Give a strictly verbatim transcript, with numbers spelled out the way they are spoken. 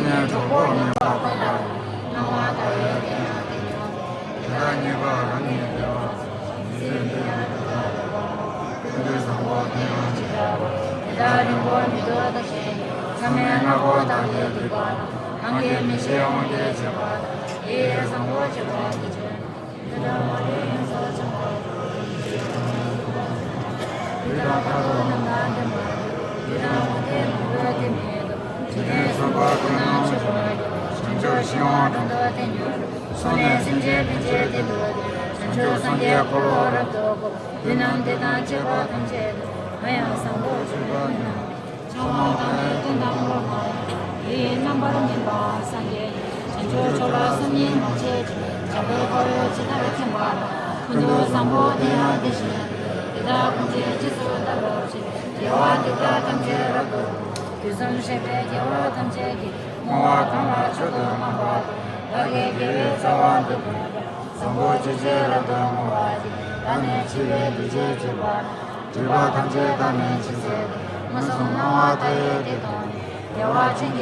ཉེས་གྲོགས་པོ་མེད་པར་ཕམ་པ་ཡི། སྣང་བ་མཐའ་ཡས་དེ་ཡང་དེ་ཉིད་དོ། དེ་དག་ཉེས་པ་རང་ཉིད་བདེ་བ་ཟད། མི་ཟད་འདི་ཡང་དེ་དག་བདེ་བའོ། ཀུན་ཏུ་བཟང་པོ་དེ་ཡང་ཇི་ལྟ་བར། དེ་དག་རིང་པོར་མི་ཐོགས་མཐའ་ཡས་ནས། མཚམས་མེད་ལྔ་པོ་དག་གིས་བསྡུས་པ་དང་། གང་གིས་མི་ཤེས་དབང་གིས་བྱས་པ་དང་། ཡིད་བཟང་པོ་བྱེད་པོ་དེ་བྱས་ན། དེ་དག་མ་ལུས་ཡོངས་སུ་འཇོམས་པ་དང་། དེ་དག་ཕ་རོལ་རྣམས་དང་ལྡན་པ་དང་། དེ་དག་མུ་སྟེགས་ངུ་འབོད་དེ་མེད་དོ། འཇིག་རྟེན་གསུམ་པ་ཀུན་ནས་མཆོད་པར་བགྱི། བྱང་ཆུབ་ཤིང་དབང་སྒྲོ་འདོགས་དེ་ཉིད་དུ། སོང་ནས་སེམས་ཅན་ཕན་ཕྱིར་དེ་འདུལ་ཏེ། བྱང་ཆུབ་སངས་རྒྱས་འཁོར་ལོ་རབ་ཏུ་བསྐོར། དེ་རྣམས་དེ་དང་བཅས་པ་ཐམས་ཅད་དང་། ང་ཡང་བཟང་པོར་གྱུར་པ་ནི་ནམ་མཁའི་མཐའ། ཕྱོགས་མང་དག་ནས་སྟོན་དང་སློབ་མ་ཡིན། དེ་ཡི་རྣམ་པར་སྨིན་པ་སངས་རྒྱས་ཡིན། བྱང་ཆུབ་མཆོག་ལ་སོམ་ཉི་མ་བྱེད་ཅིག། འཇམ་དཔལ་དཔའ་བོས་ཇི་ལྟར་མཁྱེན་པ་དང་། ཀུན་ཏུ་བཟང་པོ་དེ་ཡང་དེ་བཞིན་ཏེ། དེ་དག་ཀུན་གྱི་རྗེས་སུ་བདག་སློབ་ཅིང་། དགེ་བ་འདི་དག་ཐམས་ཅད་རབ་ཏུ་བསྔོ། དུས་གསུམ་གཤེགས་པའི་རྒྱལ་བ་ཐམས་ཅད་ཀྱིས། བསྔོ་བ་གང་ལ་མཆོག་ཏུ་དམའ་བ་དང་། བདག་གི་དགེ་བའི་རྩ་བ་འདི་ཀུན་ཀྱང་། བཟང་པོ་སྤྱོད་ཕྱིར་རབ་ཏུ་བསྔོ་བ་ཡིས། བདག་ནི་འཆི་བའི་དུས་བྱེད་ཕྱིར་བར་སྣང་། སྒྲིབ་པ་ཐམས་ཅད་དག་ནི་ཕྱིར་བསལ་ཏེ། ངན་སོང་སྣང་བ་མཐའ་ཡས་དེ་མཐོང་ནས། བདེ་བ་ཅན་